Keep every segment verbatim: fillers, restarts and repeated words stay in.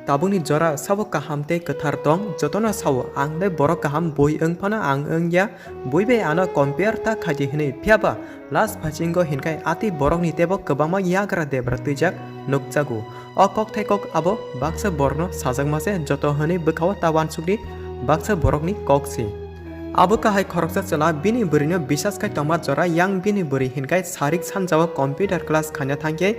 Tabukni jora sabo kaham tei kwthar tong, jotono sao, "Ang le borok kaham, bui wng phano ang wng ya, bui bai ano compare ta khaidi," hwnwi. Phiya ba last phasingo hinkhai atwi borokni teibo kwbangma yagra debra twijak nukjago. O kokthai kok abo baksa borokno sajakma se, joto hwnwi bwkhao ta uansukni baksa borokni kok se. Abo kahai khoroksa chwla bini bwrwino bisas khai tongma jora, yang bini bwrwi hinkhai sarik sanjao computer class khaina thangkhe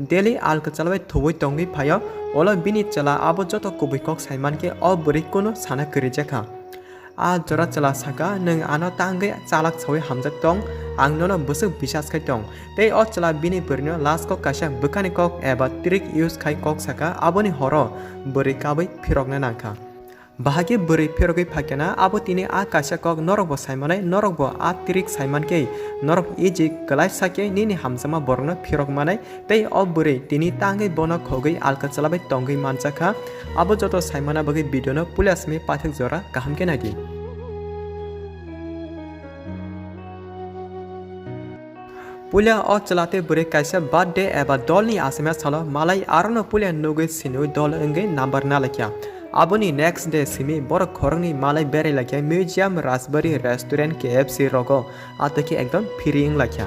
daily alka chwla bai thuwi tongwi phaio. Olo bini chwla abo joto kubui kok saimankhe o bwrwi kunu sana kwrwijakha. A jora chwla saka, "Nwng ano tangwi chalak sawi hamjak tong, ang nono bwswk bisas khai tong." Tei o chwla bini bwrwino last kok kaisa bwkhani kok eba trick use khai kok saka, aboni horo bwrwi kabwi phirokna nangkha. Bahai khe bwrwi phirogwi phaikhe na, abo tini a kaisa kok norokbo saimanai, norokbo a trick saimankhe norok easy kwlai sakhe nini hamjakma borokno phirok manai. Tei o bwrwi tini tangwi bono khogwi alka chwlabai tongwi manjakha. Abo joto saimana bagwi video no puila simi paithak jora kaham khe naidi. Puila o chwla tei bwrwi kaisa birthday eba dolni aswkmani salo malai arono puila nugwi siniwi dol wngwi number nalaikha. Aboni next day simi borok khoroknwi malai berai laikha museum Rajbari restaurant K F C rogo. Atwi khe ekdom free wng laikha.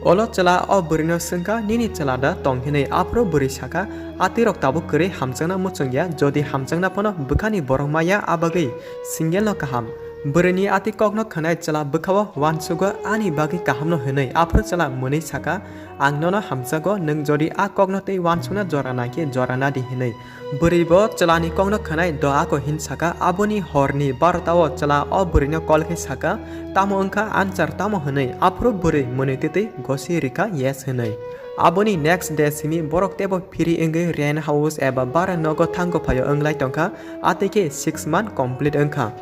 Olo chwla o bwrwino swngkha, "Nini chwla da tong?" hinwi. Aphuru bwrwi sakha, "Atwi rok tabuk kwrwi hamjakna muchungya, jodi hamjakna phano bwkhani borok maya, a bagwi single no kaham." Bwrwini atwi kokno khwnai chwla bwkhao uansugo, "Ani bagwi kahamno," hinwi. Aphuru chwla mwnwi sakha, "Ang nono hamjago, nwng jodi a kokno tei uansukna jora naikhe jora nadi," hinwi. Bwrwi bo chwlani kokno khwnai do ako hin saka. Aboni horni barota o chwla o bwrwino call khai saka, "Tamo wngkha answer tamo?" hinwi. Aphuru bwrwi mwnwi twtwi gosi rikha yes hinwi. Aboni next day simi borok teibo free wngwi rent house eba bara nogo thango phaio wnglai tongkha, atwi khe six month complete wngkha.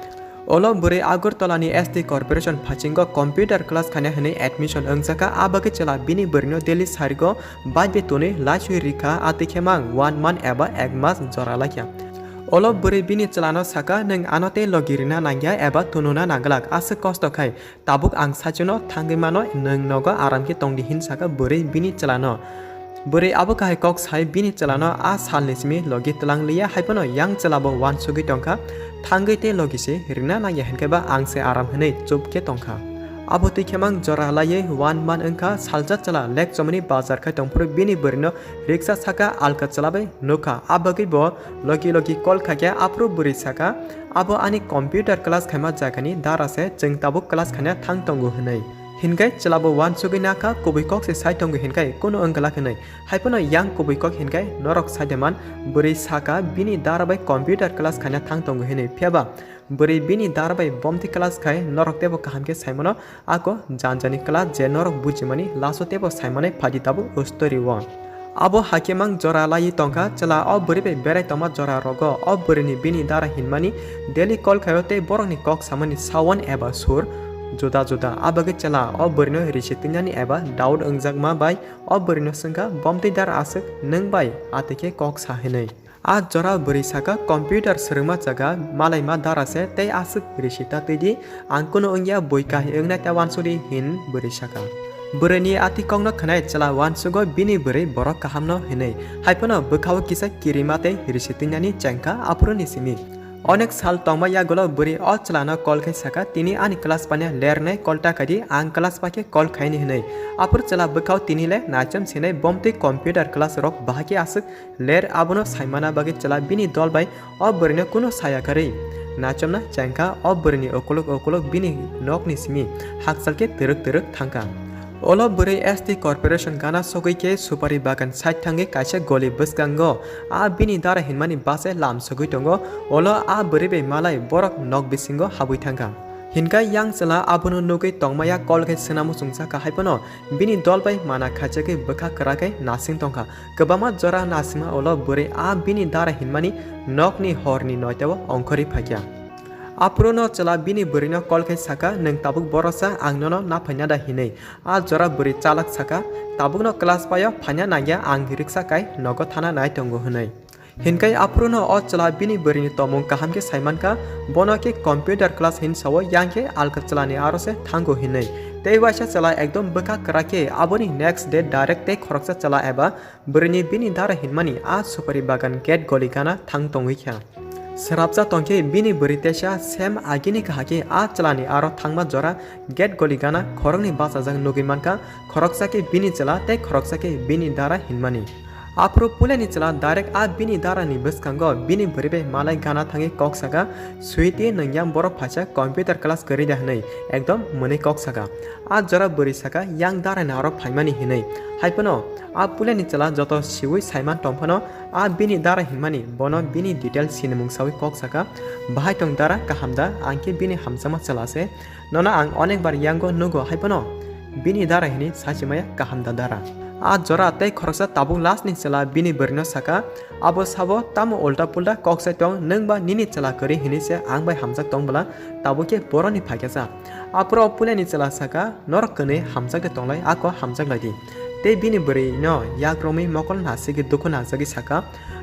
Olo bwrwi Agartala ni S T Corporation phasingo computer class khaina hinwi admission wngjakha, a bagwi chwla bini bwrwino daily sarigo bai bai tonwi laiswi rikha, atwi khe mang one month eba ek mas jora laikha. Olo bwrwi bini chwlano saka, "Nwng ano tei logi rina nangya eba tununa nangwlak, aswk kosto khai, tabuk ang saichwno thangwi mano, nwng nogo aram khe tongdi," hin saka bwrwi bini chwlano. Bwrwi abo kahai kok sai bini chwlano a salni simi logi twlang liya, hai phano yang chwla bo uansugwi tongkha, "Thangwi tei logi se rina nangya hinkhe ba ang se aram," hinwi chup khe tongkha. Abo twi khe mang jora laiwi one month wngkha, salsa chwla lekchomani bazar khai tongphuru bini bwrwino riksa saka alka chwla bai nukha, a bagwi bo logi logi call khaikhe, aphuru bwrwi saka, "Abo ani computer class khaima jagani dara se, chwng tabuk class khaina thang tongo," hinwi. Hinkhai chwla bo uansugwi nakha, kubui kok se sai tongo hinkhai kunu wngkha hinwi. Hai phano yang kubui kok hinkhai norok sai de man, bwrwi saka bini dara bai computer class khaina thang tongo hinwi. Phiya ba bwrwi bini dara bai bomtwi class khai norok teibo kaham khe sai mano, ako jani jani class je norok bujimani laso teibo sai manai phaidi tabuk story o. Abo hakhe mang jora laiwi tongkha, chwla o bwrwi bai berai tongma jora rogo o bwrwini bini dara hinmani daily call khaio tei borokni kok samani sound eba sur juda juda. A bagwi chwla o bwrwino risi twinani eba doubt wngjakma bai o bwrwino swngkha, "Bomtwi dara aswk nwng bai?" atwi khe kok sa hinwi. A jora bwrwi saka, "Computer swrwngma jaga malaima dara se tei aswk risi ta twi di, ang kunu wngya, bui kahai wngnai ta uansuk di," hin bwrwi saka. Bwrwini atwi kokno khwnai chwla uansugo bini bwrwi borok kahamno hinwi, hai phano bwkhao kisa kirima tei risi twinani chengkha aphuruni simi. Onek sal tongma yagulo bwrwi o chwlano call khai saka, "Tini ani class panya lernai call ta khaidi, ang class pakhe call khaini," hinwi. Aphuru chwla bwkhao tini le naichom sinai bomtwi computer class rok bahai khe aswk ler, abono saimana bagwi chwla bini dol bai o bwrwino kunu saya karwi nachomna chengkha. O bwrwini ukuluk ukuluk bini nokni simi hakchal khe twrwk twrwk thangkha. Olo bwrwi S T Corporation gana sogwi khe supari bagan side thangwi kaisa goli bwskango a bini dara hinmani base lam sogwi tongo. Olo a bwrwi bai malai borok nok bisingo habwi thangkha. Hinkhai yang chwla abono nugwi tongmaya call khai swnamo chwngsa kha, hai phano bini dol bai mana khaichagwi bwkha kwra khai nasing tongkha. Kwbangma jora nasingma ulo bwrwi a bini dara hinmani nokni horni noitao ongkhorwi phaikha. Aphuruno chwla bini bwrwino call khai saka, "Nwng tabuk borosa, ang nono naphaina da?" hinwi. A jora bwrwi chalak saka, "Tabukno class paio phaina nangya, ang riksa kai nogo thana nai tongo," hinwi. Hinkhai aphuruno o chwla bini bwrwini tongmung kaham khe saimankha, bono khe computer class hin sao, yang khe alka chwlani aro se thango hinwi. Tei waisa chwla ekdom bwkha kwrak khe aboni next day direct tei khoroksa chwla eba bwrwini bini dara hinmani a supari bagan gate goli gana thang tongwi kha. Swrapsa tongkhe bini bwrwi teisa same agini kahakhe a chwlani aro thangma jora gate goli gana khoroknwi bachajak nugwi mankha, khoroksa khe bini chwla tei khoroksa khe bini dara hinmani. Aphuru puilani chwla direct a bini darani bwskango bini bwrwi bai malai gana thangwi kok saka, "Sweety, nwng yang borok phaisa computer class kwrwi da?" hwnwi ekdom mwnwi kok saka. A jora bwrwi saka, "Yang darani aro phaimani," hinwi. Haiphano a puilani chwla joto siwi saiman tongphano a bini dara hinmani bono bini detail sinimung sawi kok saka, "Bahai tong dara, kaham da? Ang khe bini hamjakma chwla se. Nono ang onekbar yango nugo, haiphano bini dara hini sachi maya, kaham da dara?" A jora tei khoroksa tabuk last ni chwla bini bwrwino saka, "Abo sabo tamo ulta pulta kok sai tong, nwng ba nini chwla kwrwi hini se ang bai hamjak tong bwla, tabuk khe boroni phaikha sa." Aphuru o puilani chwla saka, "Norok kwnwi hamjak de tonglai, ako hamjak lai di." Tei bini bwrwino yak romwi mokol nasigwi dukhu nangjagwi saka,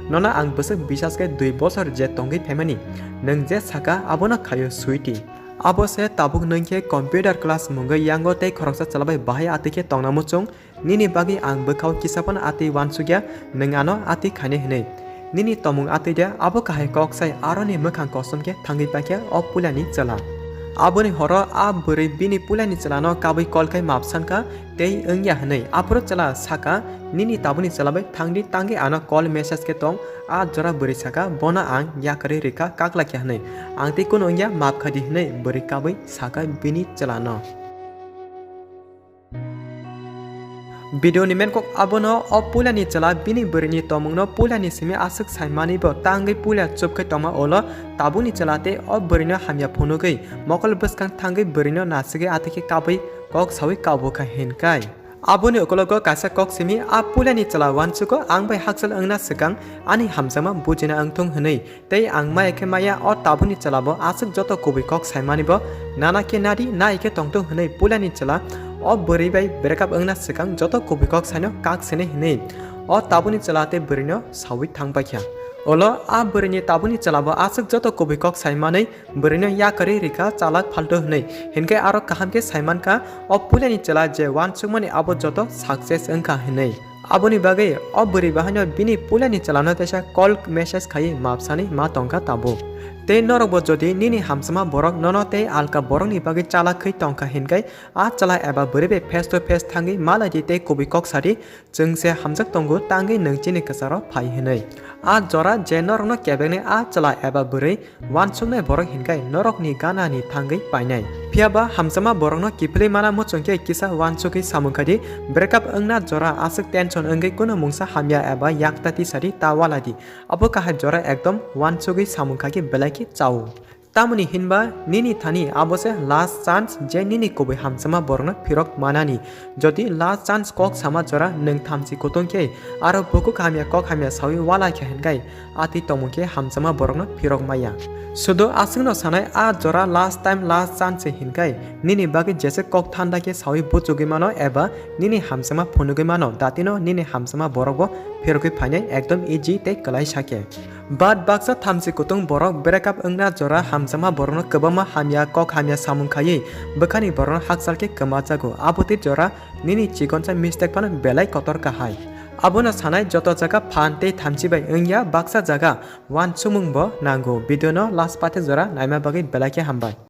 "Nono ang bwswk bisas khe dui bosor je tongwi phaimani, nwng je saka abono khaio, Sweety. Abo se tabuk nwng khe computer class mungwi yango tei khoroksa chwla bai bahai atwi khe tongna muchung. Nini bagwi ang bwkhao kisa phano atwi uansukya, nwng ano atwi khainai hwnwi. Nini tomung atwi de?" Abo kahai kok sai aroni mwkhang kosom khe thangwi paikha o puilani chwla. Aboni horo a bwrwi bini puilani chwlano kabwi call khai map sankha tei wngya hwnwi. Aphuru chwla saka, "Nini tabukni chwla bai thangdi, tangwi ano call message khe tong." A jora bwrwi saka, "Bono ang yakarwi rikha, kaklakya hwnwi. Ang tei kunu wngya, map khaidi," hwnwi bwrwi kabwi saka bini chwlano. Video ni main kok abono, o puilani chwla bini bwrwini tomungno puilani simi aswk saimani bo tangwi puila chupkhai tongma ulo tabukni chwla tei o bwrwino hamya phunugwi mokol bwskang thangwi bwrwino nasigwi atwi khe kabwi kok sawi kabukha hinkai. Aboni ukologo kaisa kok simi a puilani chwla uansugo, "Ang bai hakchal wngna swkang ani hamjakma bujina wngthung," hwnwi. Tei ang maya khe maya, o tabukni chwla bo aswk joto kubui kok saimani bo nana khe nadi, nai khe tongthung hwnwi puilani chwla o bwrwi bai breakup wngna swkang joto kubui kok saino kak sini hwnwi o tabukni chwla tei bwrwino sawi thang paikha. Ulo a bwrwini tabukni chwla bo aswk joto kubui kok saimanwi bwrwino yakarwi rikha chalak phalto hwnwi, hinkhe aro kaham khe saimankha o puilani chwla je uansukmani abo joto success wngkha hwnwi. Aboni bagwi o bwrwi bahaino bini puilani chwlano teisa call message khaiwi map sani ma tongkha tabuk. Tei norokbo jodi nini hamjakma borok nono tei alka borokni bagwi chalak khwi tongkha hinkai a chwla eba bwrwi bai face to face thangwi malai di tei kubui kok sadi, "Chwng se hamjak tongo, tangwi nwng chini kwcharo phai," hwnwi. A jora je norokno kebengni a chwla eba bwrwi uansuknai borok hinkai norokni ganani thangwi painai. Phiya ba hamjakma borokno kiphilwi mana muchung khe kisa uansugwi samung khai di, breakup wngna jora aswk tension wngwi kunu mungsa hamya eba yakta tisadi ta walai di. Abo kahai jora ekdom uansugwi samung khai khe belai khe chao. Tamoni hinba nini thani abo se last chance je nini kubui hamjakma borokno phirok manani. Jodi last chance kok sama jora nwng thamchi kutung khe aro bukhuk hamya kok hamya sawi walai kha hinkai atwi tongmung khe hamjakma borokno phirok maya. Sudo aswkno sanai a jora last time last chance se hinkai nini bagwi jesa kok thanda khe sawi buchugwi mano eba nini hamjakma phunugwi mano, datino nini hamjakma borokbo phirogwi phainai ekdom easy tei kwlai sakhe. But baksa thamchi kutung borok breakup wngna jora hamjakma borokno kwbangma hamya kok hamya samung khaiwi bwkhani borokno hakchal khe kwma jago, abotwi jora nini chikonsa mistake phano belai kotor kahai. Abono sanai joto jaga phan tei thamchi bai wngya, baksa jaga uansukmung bo nango. Video no last pate jora naima bagwi belai khe hambai.